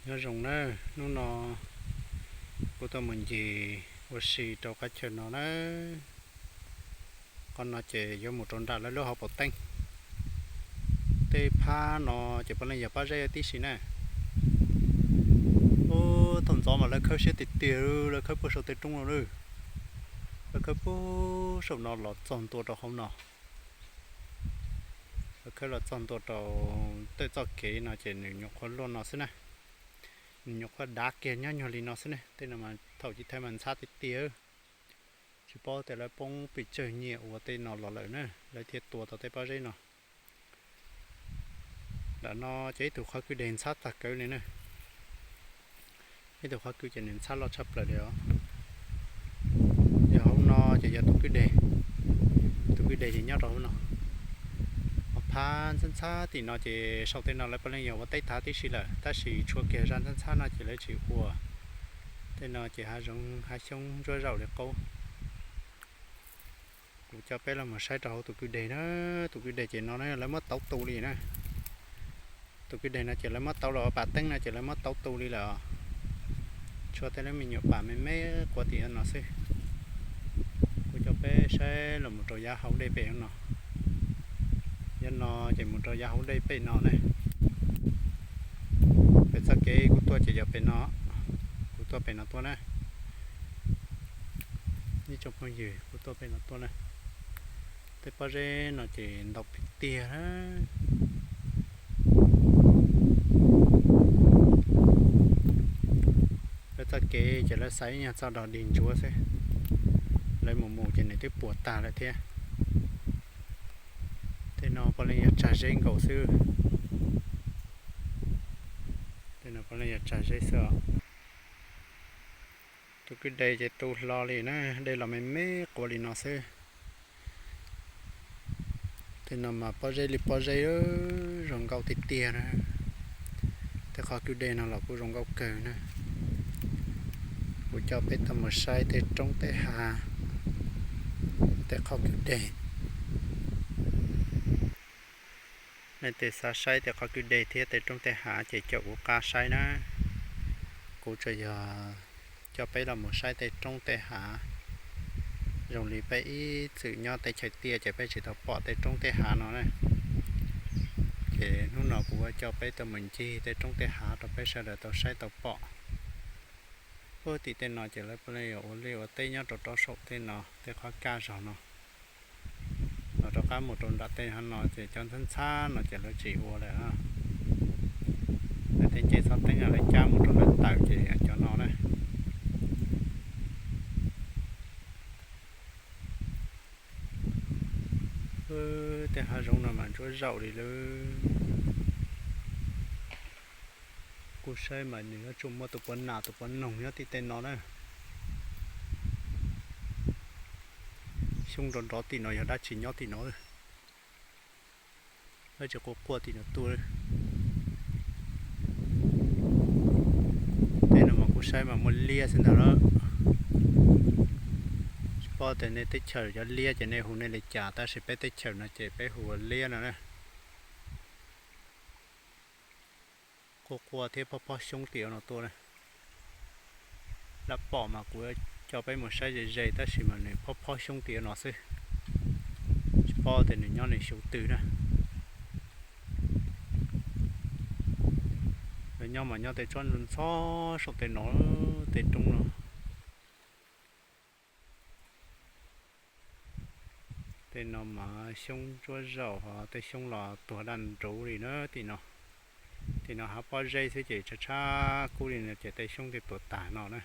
Nyob zoo na, hnub no kuv tuaj mus ncig ua si rau qab chaw no na. Qhov no ces yuav mus rau nram lawv lub hauv paus teeb. Tej phab no ces puav leej yog pob zeb tib si na. Ub, thaum ntxov mas lawv khawb siab tiag tiag, lawv khawb puag saum tej roob no lawm. Lawv khawb puag saum no los txog ntua rau hauv no. Lawv khawb los txog ntua rau tej txoj kev no ces nws nyuam qhuav luaj no xwb na. Nws nyuam qhuav dav kiag nyob nyuag li no xwb ne. Tej no mas thaum chiv thawj mas ntxhab tiag tiag. Tsis paub tias lawv poob pes tsawg nyiaj ua tej no los lawm na, lawv thiaj tua tau tej pob zeb no. Ntawm no ces ib tug qhov kwj deg ntxhab tag kawg li na. Ib tug qhov kwj ces nws ntxhab loj tshaj plaws li os. Yog hauv no ces yog tus kwj deg. Tus kwj deg ces nyob rau hauv no. Ho phab ntxhab ntxhab tim no ces saum tej no lawv puav leej yog ua teb tav tib si lawm, tab sis tshuav kiag zaj ntxhab ntxhab no ces lawv tsis ua. Tej no ces hav zoov hav xyoob ntsuab zaum li qub. Kuv coj peb los mus saib rau hauv tus kwj deg na. Tus kwj deg ces no lawv muab tauv tu li na. Tus kwj deg no ces lawv muab tauv los, pas teeb no ces lawv muab tauv tu li lawm os. Tshuav tej lub me nyuam pas me me quav tim no xwb. Kuv coj peb saib los mus rau yav hauv dej pem no. Yav no ces mus rau yav hauv dej pem no na. Pem txoj kev kuv tuaj ces yog pem no. Kuv tuaj pem no tuaj na. Ib tsoom phooj ywg, kuv tuaj pem no tuaj na. Tej pob zeb no ces ntau tiag tiag na. Lawv txoj kev ces lawv xaiv ib nyuag txoj dog dig ntsuav xwb. Lawv mus mus ces nws twb puas tag lawm thiab. Tej no puav leej yog tsag zeb nkaus xwb. Tej no puav leej yog tsag zeb xwb os. Tus kwj deg ces tu hlo li na, dej los me me quav li no xwb. Tej no mas pob zeb li pob zeb, zoo nkauj tiag tiag na. Tej qhov kwj deg no los kuj zoo nkauj kawg na. Kuv coj peb tau mus saib tej roob tej hav, tej qhov kwj deg. Nej tej xav saib tej qhov kwj deg thiab tej roob tej hav ces caum kuv qab saib na. Kuv tsuas yog coj peb los mus saib tej roob tej hav. Zoo li peb ib txwm nyob teb chaws tiaj ces peb tsis tau pom tej roob tej hav no na. Ces hnub no kuv yuav coj peb tau mus ncig tej roob tej hav rau peb sawv daws tau saib tau pom. Puag tim tej no ces lawv puav leej ua liaj ua teb nyob rau rov saum tej no, tej qhov kaj zog no. Los rov qab mus rau nram tej hav no ces cov ntxhab ntxhab no ces lawv tsis ua lawm. Lawv tej ncej txhob teeb no lawv cab mus rau lawv tawm ces cov no na. Tej hav zoov no mas ntsuab zaum li lawm. Kuv saib mas nws yuav tsum muaj tus puav nas tus puav noog nyob tim tej no na. Xyoob nrov nrov tim no yog dab tsi nyob tim no? Dab tsi quaj quaj tim no tuaj? Tej no mas kuv saib mas muaj liab xwb ntag lawm. Tsis paub tias nej teb chaws cov liab ces nej hu nej li cas, tab sis peb teb chaws no ces peb hu ua liab no na. Quaj quaj thiab phob phob xyoob tim no tuaj na. Lam pom mas kuv coj peb mus saib ze ze tab sis mas nws phob phob xyoob tim no xwb. Tsis paub tias nws nyob nws xyov twg na. Lawv nyob mas nyob tej tsob ntxhov saum tej no, tej roob no. Tej no mas xyoob ntsuab zaum ho tej xyoob los tuag daj nruv li na tim no. Tim no hav pob zeb xwb ces tshav tshav kub li no ces tej xyoob thiaj tuag tag no na.